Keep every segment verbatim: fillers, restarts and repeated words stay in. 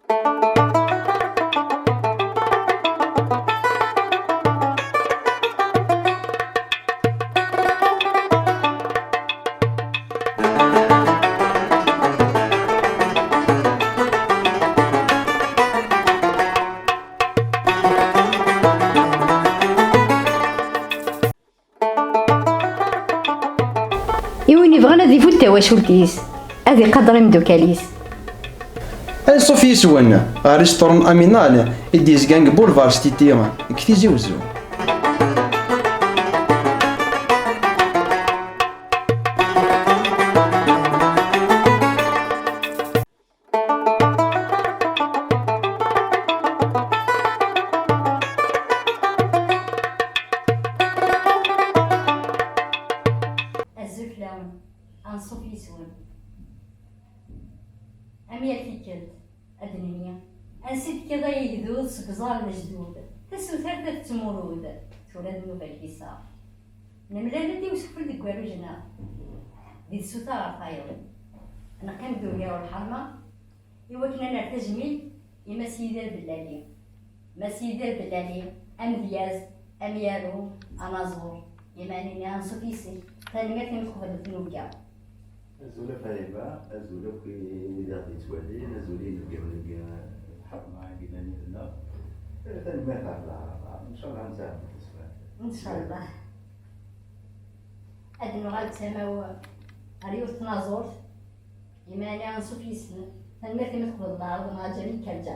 I win yebɣan ad ifut tawacult-is, ad iqader imeddukal-is. Ansuf yis-wen ɣer restaurant Aminal i d-yezgan deg Boulevard Stiti deg Tizi Wezzu. Azul fell-awen, anṣuf yis-wen. Am yal tikkelt, ad d-nini, ansi tekkiḍ ay agdud seg uẓar n lejdud, tasutart ad tettmurud, tura d nnuba lkiseɣ. Nemlal-d i usufell deg warruj-nneɣ, di tsuta ɣer tayeḍ. Neqqim-d ugar ur lḥerma, i wakken ad nerr tajmilt i Mass Yidir Bellali. Mass Yidir Bellali, amedyaz, amyaru, anaẓur, iman-nni anṣuf yis-k, tanemmirt imi tqebleḍ nnuga. Azul a Fahima, azul akk i wid i ɣ-d-yettwalin, azul i inebgawen deg lḥerma i yellan yid-neɣ. Tanemmirt ɣef leɛraḍa, ncallah ad nesɛeddi taswiɛt. Ncallah. Ad nuɣal d tama-w ɣer yiwet tnaẓurt, iman-nni anṣuf yis-m. Tanemmirt imi tqebleḍ leɛraḍ n Ǧamil Kalǧa.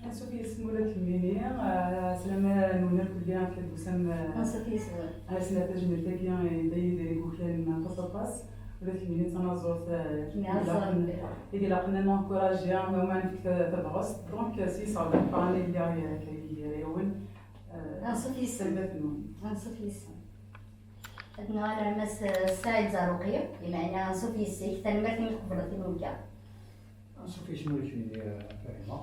Anṣuf yis-m ula d kemmini, ah, slama-nwen irkelli akken tusam, ah, anṣuf yis-wen. Ad s-nerr tajmilt-agi i Dda Yidir i yuklan aṭas aṭas, ula d kemmini d tanaẓurt, ah, i ilaqen ad nenkuraji, ma nefk ta-, tabɣest, donc s yis-ɣ d ameqqran i lliɣ gar-, gar-, gar-awen, ah, anṣuf yis-m. Tanemmirt-nwen. Anṣuf yis-m. Ad nuɣal ar Mass Saɛid Zaruqi, imeɛna anṣuf yis-k, tanemmirt imi tqebleḍ timuga. Anṣuf yis-m ula d kemmini, a Fahima.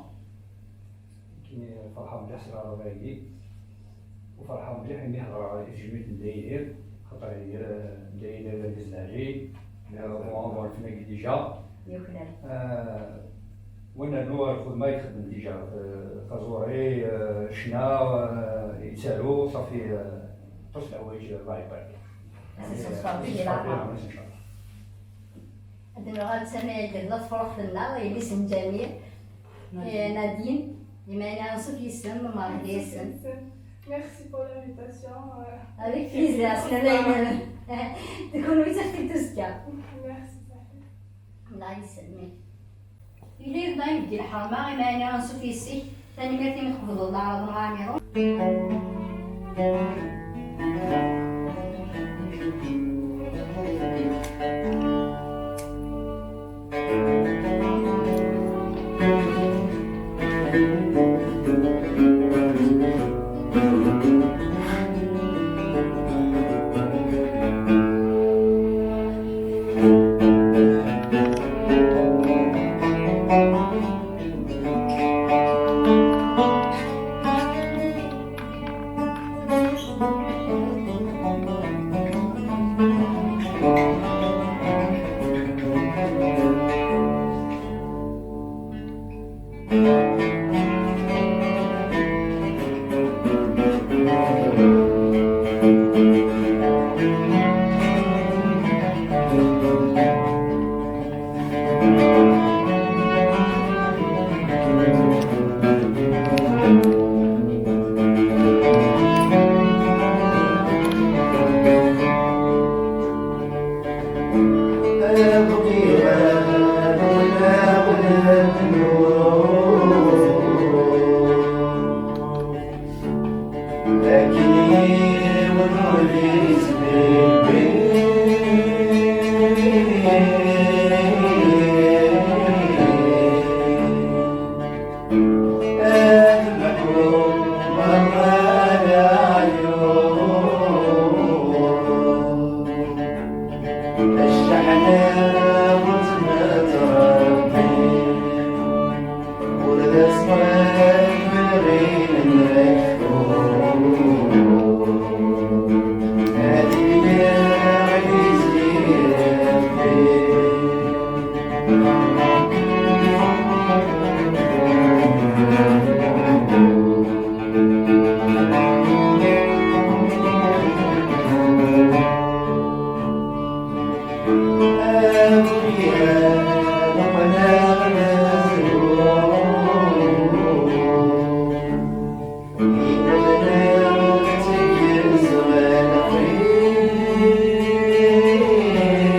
Nekkini ferḥeɣ mliḥ s leɛraḍ-agi, u ferḥeɣ mliḥ imi hedreɣ i tejmilt n Dda Yidir, xaṭer Yidir, eh, Dda Yidir d argaz lɛali, d aɣerfan-agi déjà. Yuklal. Eh, wa nernu ar lxedma i txeddem déjà, eh, taẓuri, eh, ccna, eh, yettaru, ṣafi, eh, aṭas n leḥwayeǧ, Allah ibarik. Ad as-nṣeffer tigi leɛmer. Inchallah. Ad nuɣal d tama-agi d la tefruxt-nneɣ, yelli-s n Ǧamil, eh, Nadine, imeɛna anṣuf yis-m, meṛṛeḥ yis-m. Merci pour l'invitation, euh. Avec plaisir, c'est la même. De quoi nous dire tout ce qu'il y a. Merci, ça fait. Allah yesselmek. Yella yebɣa yebdi lḥerma, imeɛna anṣuf yis-k, tanemmirt imi tqebleḍ leɛraḍ n Ɛmiṛun.